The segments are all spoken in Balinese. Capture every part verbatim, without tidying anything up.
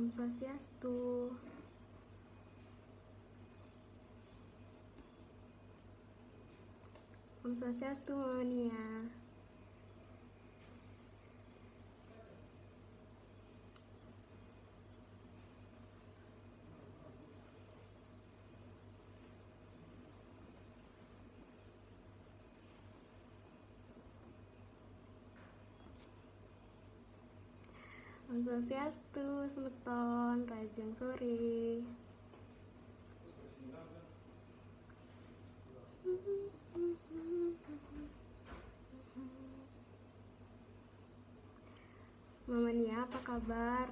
Swastiastu. Om Swastiastu, Mama Nia. Om Swastiastu, semeton, rahajeng sore. Mama Nia, apa kabar?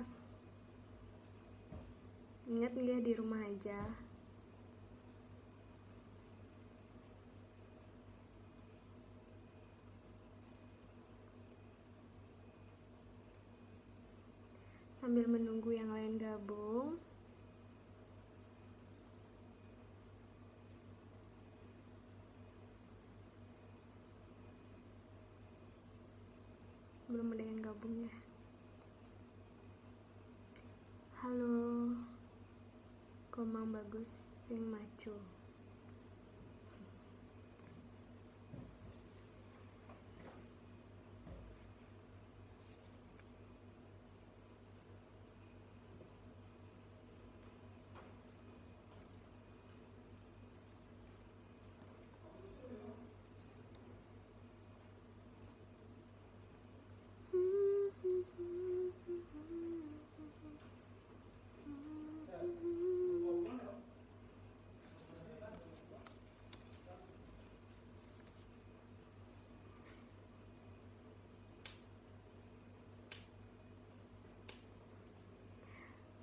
Ingat nggih di rumah aja. Sambil menunggu yang lain gabung. Belum ada yang gabung ya. Halo. Komang Bagus sing maco.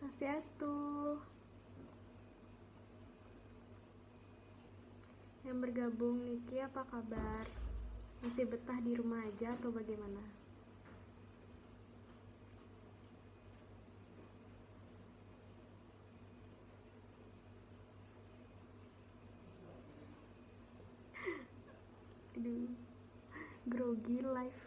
Swastiastu. Yang bergabung niki apa kabar? Masih betah di rumah aja atau bagaimana? Aduh, grogi live.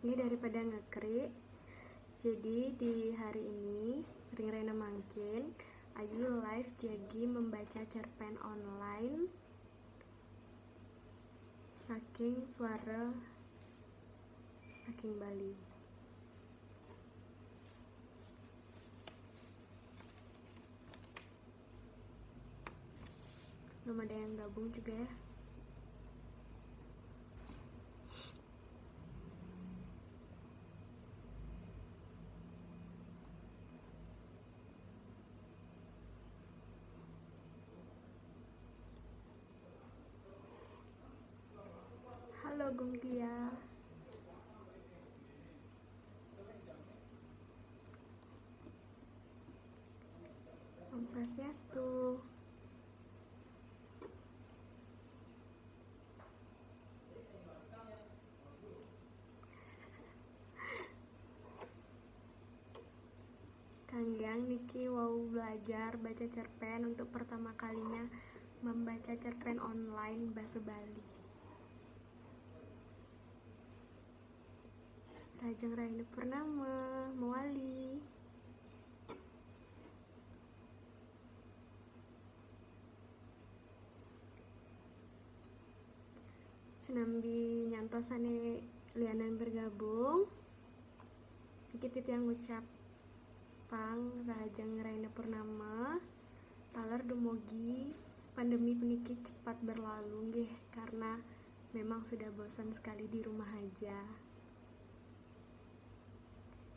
Ini daripada ngekrik, jadi di hari ini ring rena mangkin Ayu live jagi membaca cerpen online saking suara saking Bali. Belum ada yang gabung juga ya. Halo Gung Tia. Om Swastiastu. Kanggiang niki wau belajar baca cerpen untuk pertama kalinya, membaca cerpen online basa Bali. Rahajeng Rahina Purnama, mawali. Sinambi nyantos sané lianan bergabung, niki titiang ngucap pang rahajeng Rahina Purnama, taler dumugi pandemi puniki cepat berlalu nggih, karena memang sudah bosan sekali di rumah aja.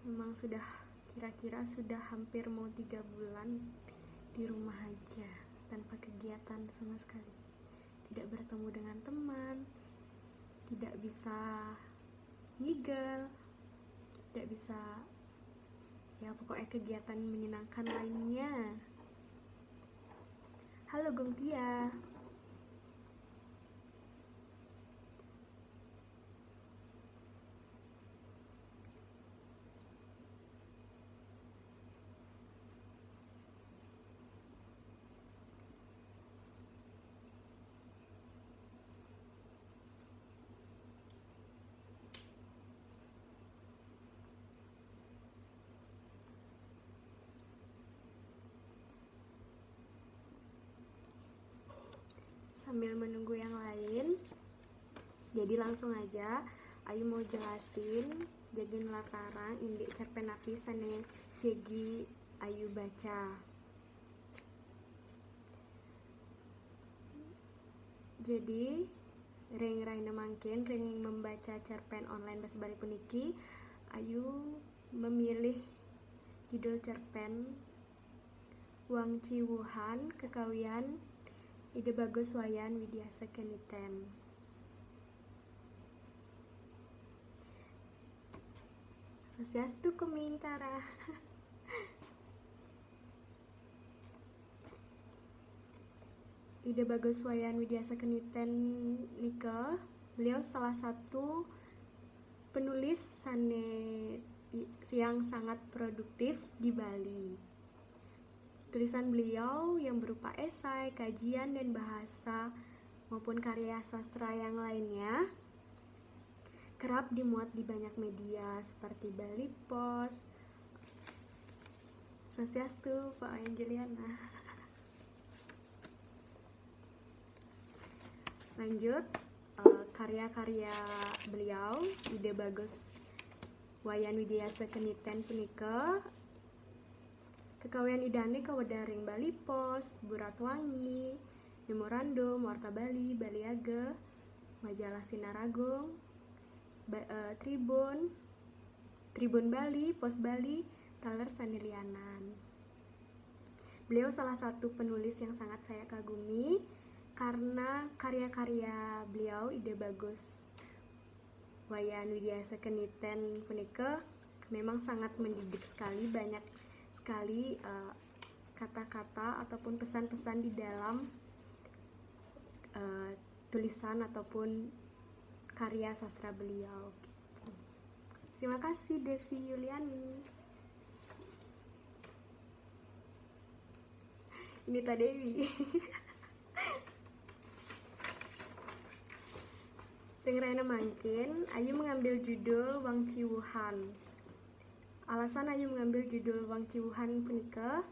Memang sudah, kira-kira sudah hampir mau tiga bulan di rumah aja, tanpa kegiatan sama sekali. Tidak bertemu dengan teman, tidak bisa ngigel, tidak bisa, ya, pokoknya kegiatan menyenangkan lainnya. Halo Gung Tia. Sambil menunggu yang lain, jadi langsung aja Ayu mau jelasin jagi nelatarang indik cerpen napi sané jagi Ayu baca. Jadi, ring rahina mangkin, ring membaca cerpen online basa Bali puniki, Ayu memilih judul cerpen Wang Ci Wuhan kekawian Ida Bagus Wayan Widiasa Keniten. Swastiastu, Kuming Tara. Ida Bagus Wayan Widiasa Keniten nika, beliau salah satu penulis sané i-, yang sangat produktif di Bali. Tulisan beliau yang berupa esai, kajian, dan bahasa maupun karya sastra yang lainnya kerap dimuat di banyak media seperti Bali Post. Swastiastu, Pak Wayan Juliana. Lanjut, eh, karya-karya beliau, Ida Bagus Wayan Widiasa Keniten punika, kekawian idané kawedar ring Bali Post, Buratwangi, Memorandum, Warta Bali, Baliaga, majalah Sinar Agung, ba-, eh, Tribun, Tribun Bali, Post Bali, taler sané lianan. Beliau salah satu penulis yang sangat saya kagumi karena karya-karya beliau, Ida Bagus Wayan Widiasa Keniten punika memang sangat mendidik sekali, banyak sekali, eh, kata-kata ataupun pesan-pesan di dalam, eh, tulisan ataupun karya sastra beliau. Terima kasih, Devi Yuliani. Nita Dewi. Ring rahina mangkin, Ayu mengambil judul Wang Ci Wuhan. Alasan Ayu mengambil judul Wang Ci Wuhan punika,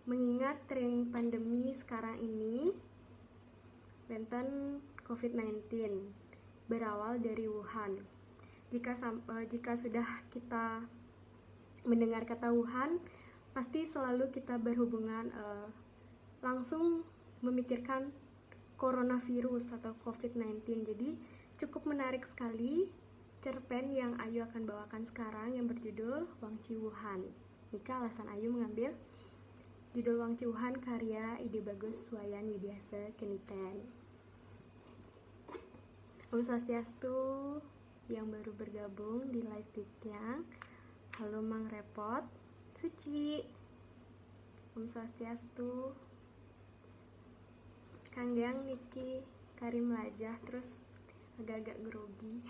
mengingat ring pandemi sekarang ini, wénten covid nineteen, berawal dari Wuhan. Jika sam-, eh, jika sudah kita mendengar kata Wuhan, pasti selalu kita berhubungan, eh, langsung memikirkan coronavirus atau covid nineteen. Jadi, cukup menarik sekali cerpen yang Ayu akan bawakan sekarang yang berjudul Wang Ci Wuhan. Nika alasan Ayu mengambil judul Wang Ci Wuhan karya Ida Bagus Wayan Widiasa Keniten. Om Swastiastu, yang baru bergabung di live titiang. Halo Mang Repot, Suci. Om Swastiastu. Kanggiang niki kari mlajah terus agak-agak grogi.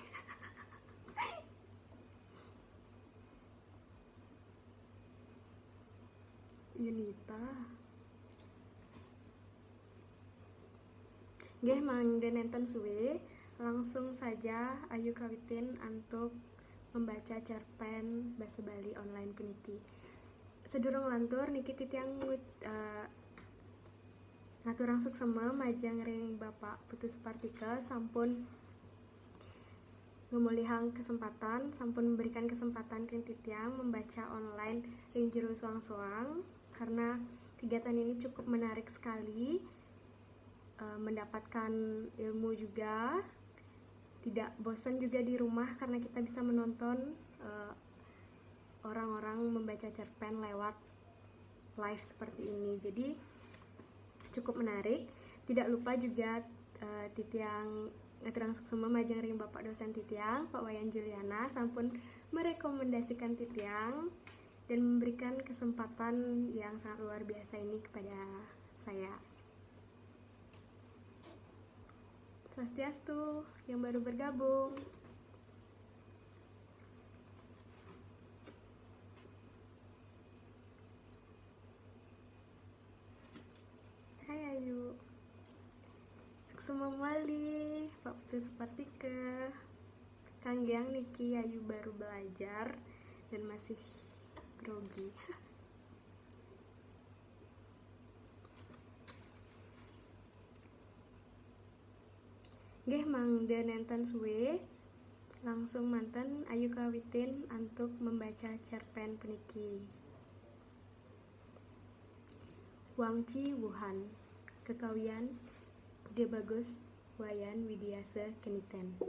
Yunita. Nggih, mangda nénten suwé, langsung saja Ayu kawitin antuk membaca cerpen basa Bali online puniki. Sedurung lantur niki titiang ngut-, eh, ngaturang suksema majeng ring Bapak Putu Supartika sampun ngemulihang kesempatan, sampun memberikan kesempatan ring titiang membaca online ring jero soang-soang, karena kegiatan ini cukup menarik sekali, eh, mendapatkan ilmu juga, tidak bosan juga di rumah karena kita bisa menonton, eh, orang-orang membaca cerpen lewat live seperti ini. Jadi, cukup menarik. Tidak lupa juga, eh, titiang ngaturang suksema majeng ring Bapak dosen titiang, Pak Wayan Juliana, sampun merekomendasikan titiang dan memberikan kesempatan yang sangat luar biasa ini kepada saya. Swastiastu, yang baru bergabung. Hai Ayu. Suksema malih, Pak Putu Supartika. Kanggiang niki Ayu baru belajar dan masih grogi. Inggih mangda nenten suwe, langsung manten ayu kawitin antuk membaca cerpen puniki. Wangci Wuhan, kekawian De Bagus Wayan Widiasa Keniten.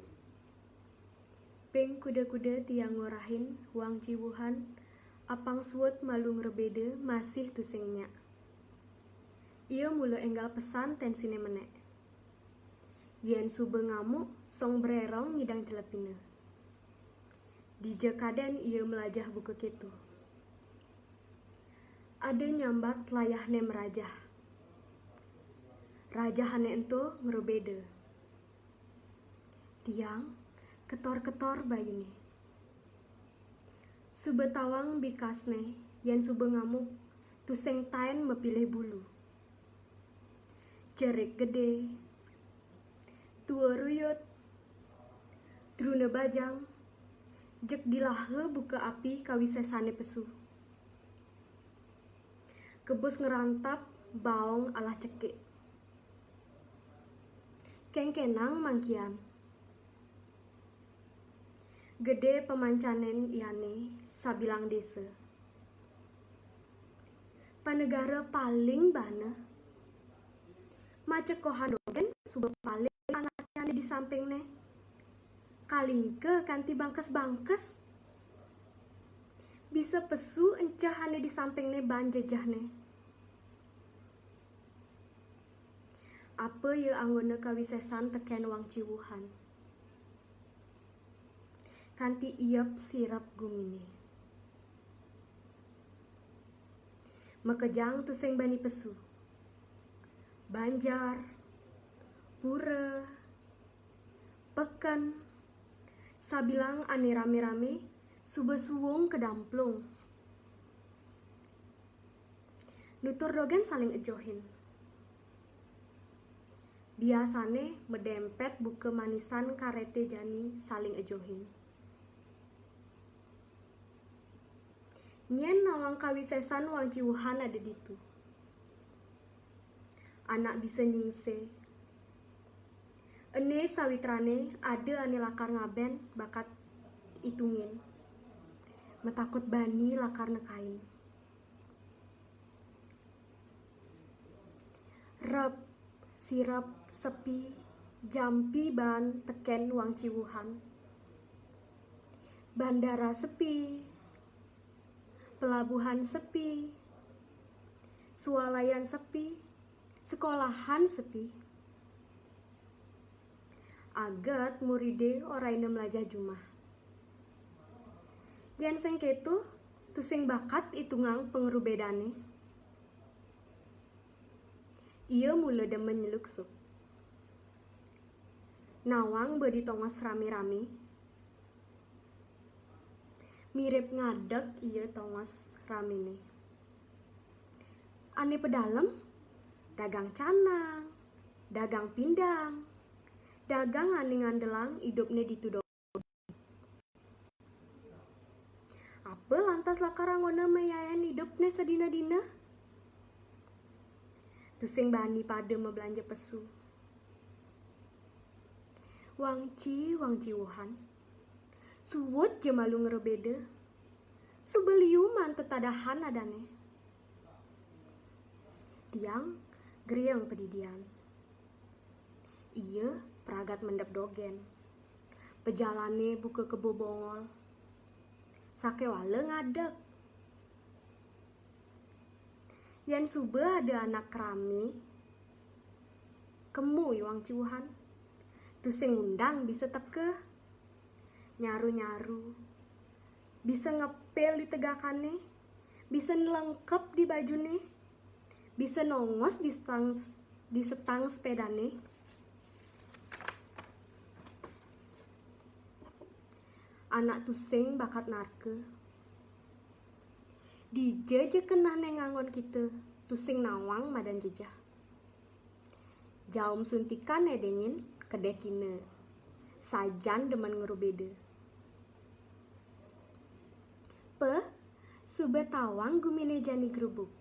Ping kuda-kuda tiang ngorahin Wangci Wuhan, apang suud malu ngrebeda masih tusing nyak. Ia mula enggal pesan tensine menek. Yen suba ngamuk, song brerong nyidang celepina. Dija kaden ia melajah buka keto. Ada nyambat layahne merajah. Rajahane ento ngrubeda. Tiang ketor-ketor bayune. Suba tawang bikasne, yen suba ngamuk, tusing taen mapilih bulu. Jerik gede, tua ruyut, truna bajang, jeg dilaha buka api kawisesane pesu. Kebus ngerantap baong alah cekik. Kengkenang mangkian. Gede pamancanen iyane sabilang desa. Panegara paling bana. Macekohan dogen suba paling anake ane di sampingne. Kalingka kanti bangkes-bangkes. Bisa pesu enceh ane di sampingne baan jejehne. Apa ya anggona kawisesan teken Wangci Wuhan? Kanti iep sirep gumine. Makejang tusing bani pesu. Banjar, pura, peken, sabilang ane rame-rame suba suwung kadamplung. Nutur dogen saling ejohin. Biasane madempet buka manisan karete jani saling ejohin. Nyen nawang kawisesan Wangci Wuhan ada ditu. Anak bisa nyingse. Ene sawitrane ada ane lakar ngaben bakat itungin. Matakut bani lakar nekain. Rep, sirep, sepi, jampi baan teken Wangci Wuhan. Bandara sepi, pelabuhan sepi, swalayan sepi, sekolahan sepi. Aget muride oraina melajah jumah. Yen sing keto, tusing bakat itungang pangrubedane. Ia mula demen nyeluksup. Nawang ba ditongos rame-rame. Mirip ngadeg ia tongos ramene. Ane pedalem, dagang canang, dagang pindang, dagang ane ngandelang idupne ditu dogen. Apa lantas lakar anggona mayayan idupne sadina-dina? Tusing bani pada mablanja pesu. Wangci, Wangci Wuhan. Suud ja malu ngrubeda. Suba liu maan tetadahan adane. Tiang grieng padidian. Ia pragat mendep dogen. Pejalane buka kebo bongol. Sakewala ngadeg. Yen suba ada anak rame, kemu Wangci Wuhan. Tusing undang bisa teka. Nyaru-nyaru. Bisa ngepil di tegakane. Bisa nelengkep di bajune. Bisa nongos di setang, di setang sepedane. Anak tusing bakat narka. Dija ja kenehne nganggon kita, tusing nawang madan jejeh. Jaum suntikane dengin, kedeh kina. Sajan demen ngrubeda. Pe, suba tawang gumine jani grubug.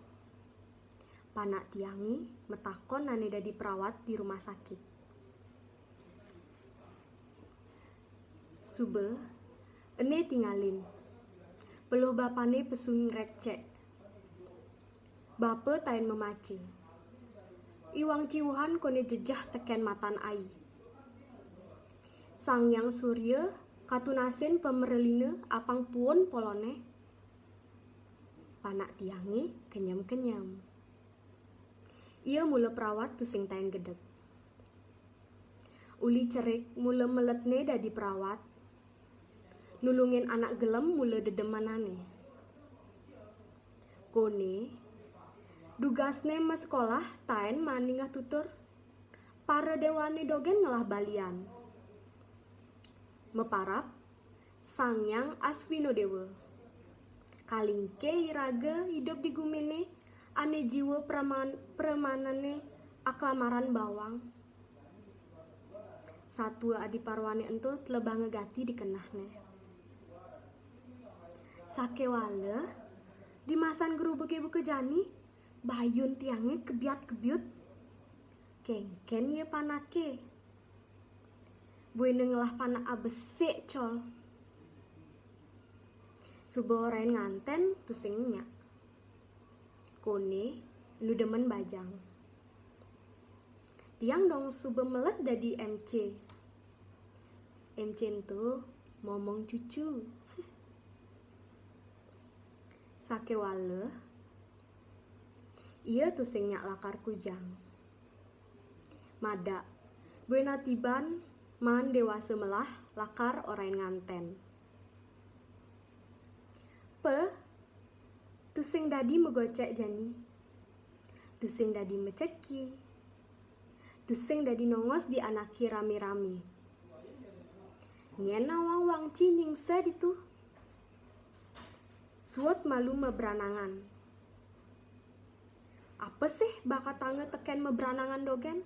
Panak tiange matakon ane dadi perawat di rumah sakit. Suba, ene tingalin. Peluh bapane pesu ngrekcek. Bapa taen memace. I Wang Ciwuhan kone jejeh teken matan ai. Sang Hyang Surya katunasin pamerelina apang puun polone. Panak tiange kenyem-kenyem. Ia mula perawat tusing taen gedeg. Uli Cerik mula meletne dadi perawat. Nulungin anak gelem mula dedemenane. Kone, dugasne masekolah taen maningeh tutur. Para dewane dogen ngelah balian. Maparab, Sang Hyang Aswino Dewa. Kalingke iraga idup di gumine ane jiwa preman-, premanane aklamaran bawang. Satua adiparwane ento telebanga gati di kenehne. Sakewala, di masan gerubege buka jani, bayun tiange kebiat-kebiut. Kengken ia panake. Buina ngelah panak abesik, col. Suba orain nganten tusing nyak. Kone, enu demen bajang. Tiang dong suba melet dadi M C. M C ento momong cucu. Sakewala, ia tusing nyak lakar kujang. Madak, buina tiban maan dewasa melah lakar orain nganten. Pa, tusing dadi magocek jani. Tusing dadi maceki. Tusing dadi nongos di anake rame-rame. Nyen nawang Wangci nyingsa ditu. Suud malu mabranangan. Apa sih bakatanga teken mabranangan dogen?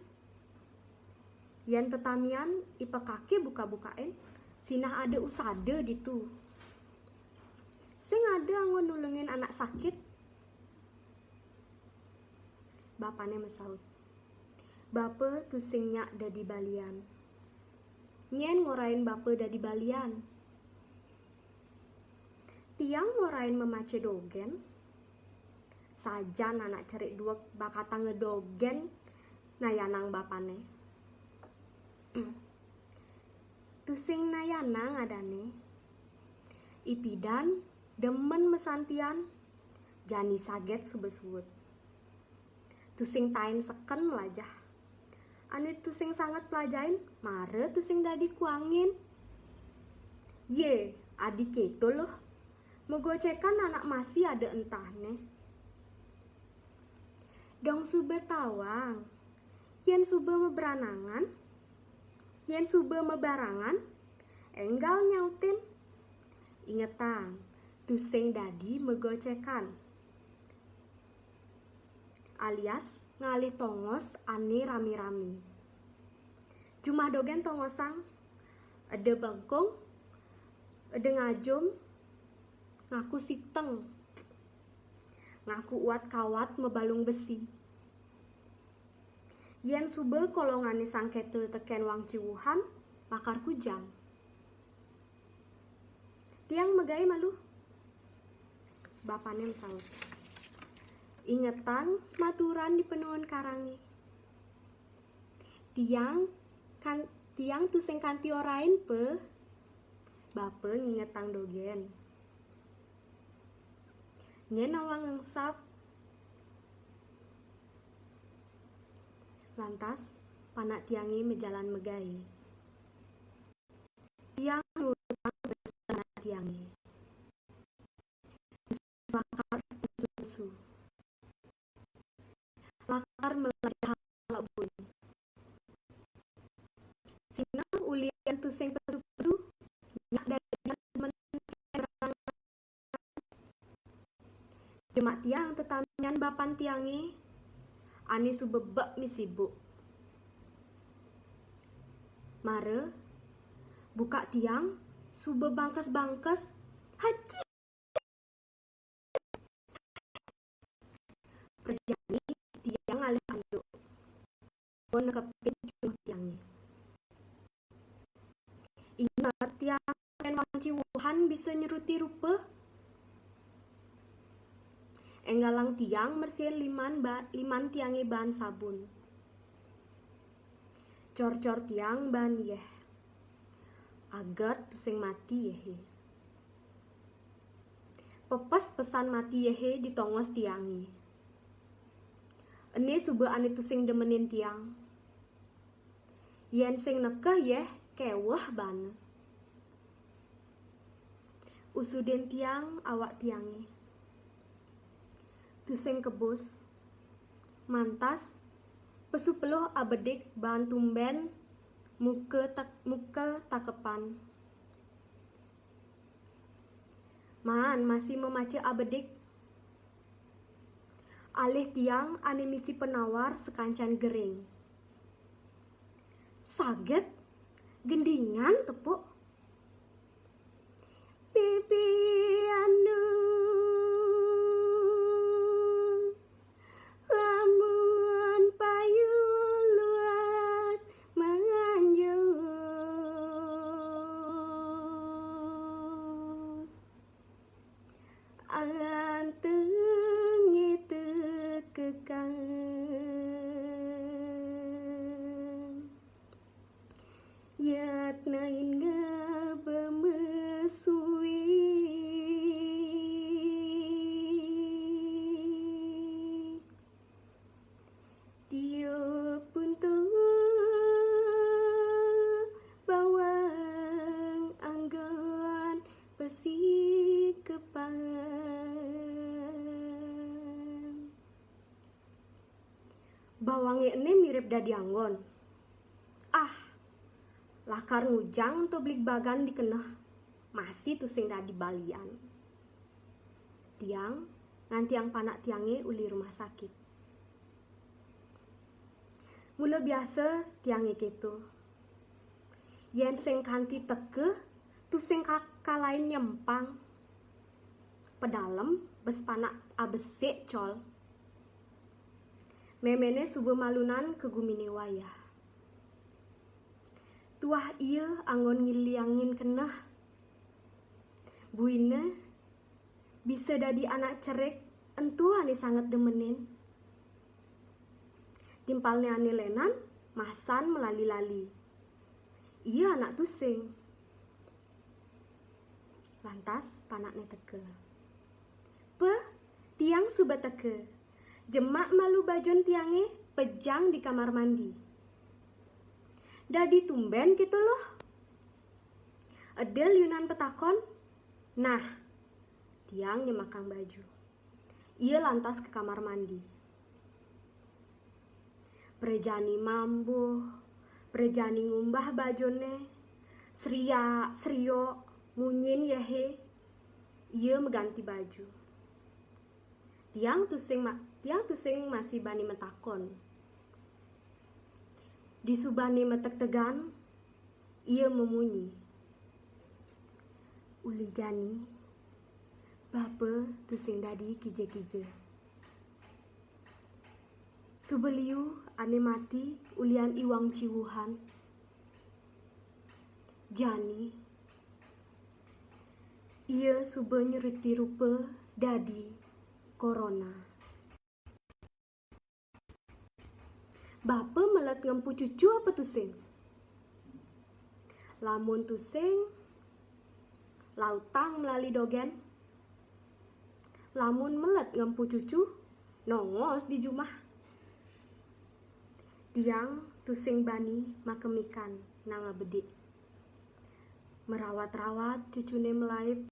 Yen tetamian ipekake buka-bukain, sinah ada usada ditu. Sing ada anggon nulungin anak sakit. Bapane masaut. Bapa tusing nyak dadi balian. Nyen ngorain bapa dadi balian? Tiang ngorain mamace dogen. Sajan anak cerik dueg bakatanga dogen nayanang bapane. Tusing nayanang adane. Ipidan demen masantian, jani saget suba suud. Tusing taen seken mlajah. Ane tusing sanget plajahin, mara tusing dadi kuangin. Ye, adi keto loh. Magocekan anak masih ada entahne. Dong suba tawang. Yen suba mabranangan, yen suba mabarangan, enggal nyautin. Ingetang, tusing dadi magocekan. Alias ngalih tongos ane rame-rame. Jumah dogen tongosang, eda bengkung, eda ngajum, ngaku siteng, ngaku uat kawat mabalung besi. Yen suba kolongane sangketa teken Wang Ciwuhan, lakar kujang. Tiang magae malu. Bapane masaut. Ingetang maturan di penuhun karange. Tiang kan, tiang tusing kanti orain, Pa. Bapa ngingetang dogen. Nyen nawang ngengsap. Lantas, panak tiange majalan magae. Tiang nurutang pesan anak tiange. Lakar pesu-pesu. Lakar mlajah anak buin. Sinah ulian tusing pesu-pesu, nyak dadian demen. Jemak tiang tetamian bapan tiange, ane suba bek mi sibuk. Mara, bukak tiang suba bangkes-bangkes. Haji! Prajani tiang ngalih anduk. Pun nekepin cucuh tiange. Inget tiang bisa nyruti rupa? Énggalang tiang mrsihin liman ba-, liman tiangé baan sabun. Cor-cor tiang baan yéh. Aget tusing mati yéhé. Pepes pesan mati yéhé di tongos tiangé. Ené suba ané tusing demenin tiang. Yén sing nekeh yéh kéweh baana. Usudin tiang awak tiangé. Tusing kebus. Mantas, pesu peluh abedik baan tumbén muka tak-, muka takepan. Maan masih mamaca abedik. Alih tiang ané misi penawar sakancan gering. Saget, gendingan tepuk. Pipi anu, lamun payu luas manjur. Antengé tekekan. Yatnain ngabemesui. Tiuk puntu bawang anggon pasikepan. Bawangé ené mirip dadi anggon. Ah, lakar ngujang ento bligbagan dikeneh, masih tusing dadi balian. Tiang ngantiang panak tiangé uli rumah sakit. Mula biasa tiangé kéto. Yén sing kanti teka, tusing ka-, kalain nyempang. Pedalem bes panak abesik col. Méméné suba malunan ka guminé wayah. Tuah ia anggon ngiliangin keneh. Buina bisa dadi anak cerik, ento ané sanget demenin. Timpalné ané lénan, masan malali-lali. Ia anak tusing. Lantas panakné teka. "Pa, tiang suba teka. Jemak malu bajon tiangé, pejang di kamar mandi." "Dadi tumbén kéto, Luh?" Eda liunan petakon. Nah, tiang nyemakang baju. Ia lantas ka kamar mandi. Prajani mambuh, prajani ngumbah bajoné, sriak, sriok, munyin yéhé, ia maganti baju. Tiang tusing ma-, tiang tusing masih bani matakon. Disubané mategtegan, ia mamunyi. Uli jani, bapa tusing dadi kija-kija. Suba liu ané mati ulian iwang ciwuhan. Jani, ia suba nyruti rupa dadi corona. Bapa melet ngempu cucu apa tusing? Lamun tusing, lautang melali dogén. Lamun melet ngempu cucu, nongos di jumah. Tiang tusing bani makemikan nang abedik. Merawat-rawat cucuné malaib.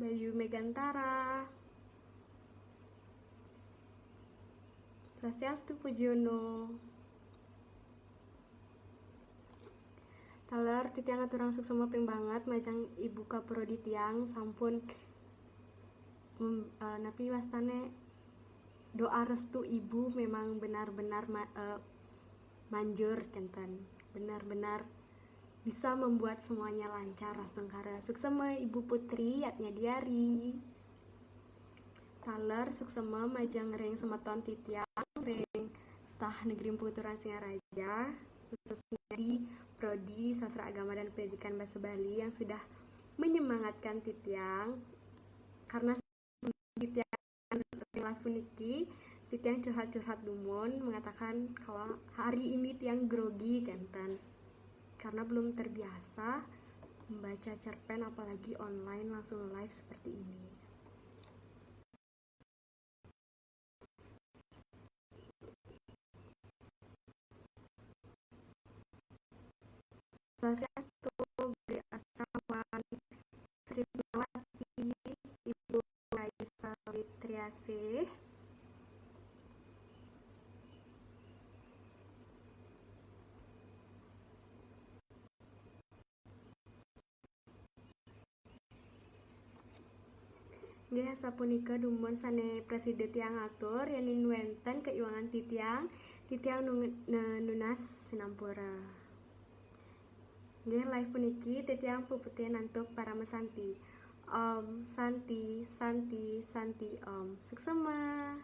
Ayu Megantara. Swastiastu, Pujono. Taler titiang aturang suksema ping banget majeng Ibu Kaprodi tiang sampun mem-, eh, napi wastane doa restu Ibu memang benar-benar ma-, eh, manjur kenten. Benar-benar bisa membuat semuanya lancar astungkara. Suksema Ibu Putri Yatnya Diari. Taler suksema majeng ring semeton titiang ring Stah Negeri Empu Keturunan Singaraja, khususnya di Prodi Sastra Agama dan Pendidikan Bahasa Bali yang sudah menyemangatkan titiang. Karena titiang ring live puniki, titiang curhat-curhat dumun mengatakan kalau hari ini tiang grogi kenten. Karena belum terbiasa membaca cerpen apalagi online langsung live seperti ini. Swastiastu, Gede Astrawan, Trisnawati, Ibu Raisa Witriasih. Nggih, sapunika dumun sane prasida tiang atur, yening wenten kaiwangan titiang, titiang nung-, ne-, nunas sinampura. Nggih, live puniki titiang puputih antuk paramasanti. Om Santi, Santi, Santi Om. Suksema.